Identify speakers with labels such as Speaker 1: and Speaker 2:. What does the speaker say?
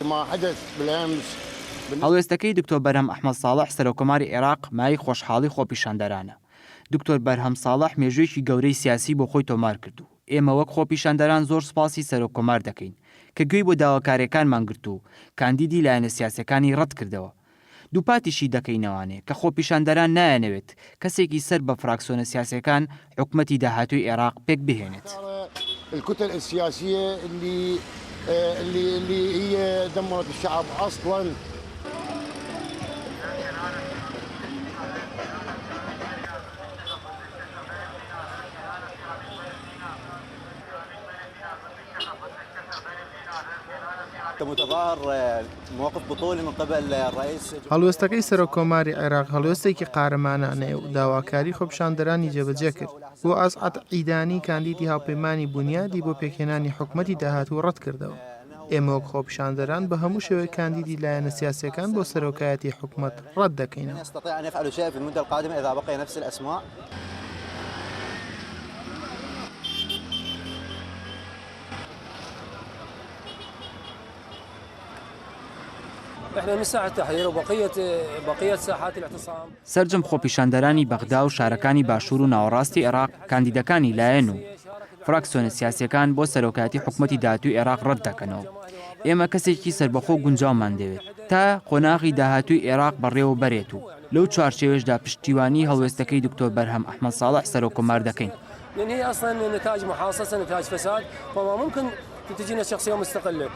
Speaker 1: ما حدث بالامس.
Speaker 2: هەڵوێستەکەی دکتۆر بەرهەم ئەحمەد ساڵح سەرۆککۆماری عێراق مایەی خۆشحاڵی خۆپیشاندەرانە. دکتۆر بەرهەم ساڵح مێژوویەکی گەورەی سیاسی بۆ خۆی تۆمار کرد و ئێمە وەک خۆپیشاندەران زۆر سوپاسی سەرۆککۆمار دەکەین کە گوێی بۆ داواکارییەکانمان گرت و کاندیدی لایەنە سیاسییەکانی ڕەتکردەوە. دووپاتیشی دەکەینەوانێ کە خۆپیشاندەران نایانەوێت کەسێکی سەر بە فراکسۆنە سیاسیەکان حکومەتی داهاتووی عێراق پێکبهێنێت.
Speaker 1: الكتل السياسية اللي اللي اللي هي دمرت الشعب اصلا.
Speaker 3: هەڵوێستەکەی سەرۆککۆماری عێراق هەڵوێستێکی قارەمانانەیە و داواکاری خۆپیشاندەرانی جێبەجێ کرد و ئەسعەد عیدانی کاندیدی هاوپەیمانی بونیادی بۆ پێکهێنانی حکومەتی داهاتوو ڕەتکردەوە. ئێمە وەک خۆپیشاندەران بە هەموو شێوەیەک کاندیدی لایەنە سیاسییەکان بۆ سەرۆکایەتی حکومەت ڕەت دەکەینەوە.
Speaker 2: سەرجەم خۆپیشاندەرانی بەغدا و شارەکانی باشوور و ناوەڕاستی عێراق کاندیدەکانی لایەن و فراکسیۆنە سیاسییەکان بۆ سەرۆکایەتی حکومەتی داهاتووی عێراق ڕەتدەکەنەوە. ئێمە کەسێکی سەربەخۆ و گونجاومان دەوێت تا قۆناغی داهاتووی عێراق بەڕێوەبەرێت و لەو چوارچێوەیەشدا پشتیوانیی هەڵوێستەکەی دکتۆر بەرهەم ئەحمەد ساڵح سەرۆککۆمار دەکەین.
Speaker 4: لان هي اصلا نتاج محاصصة نتاج فساد فما ممكن تجينا شخصية مستقلة.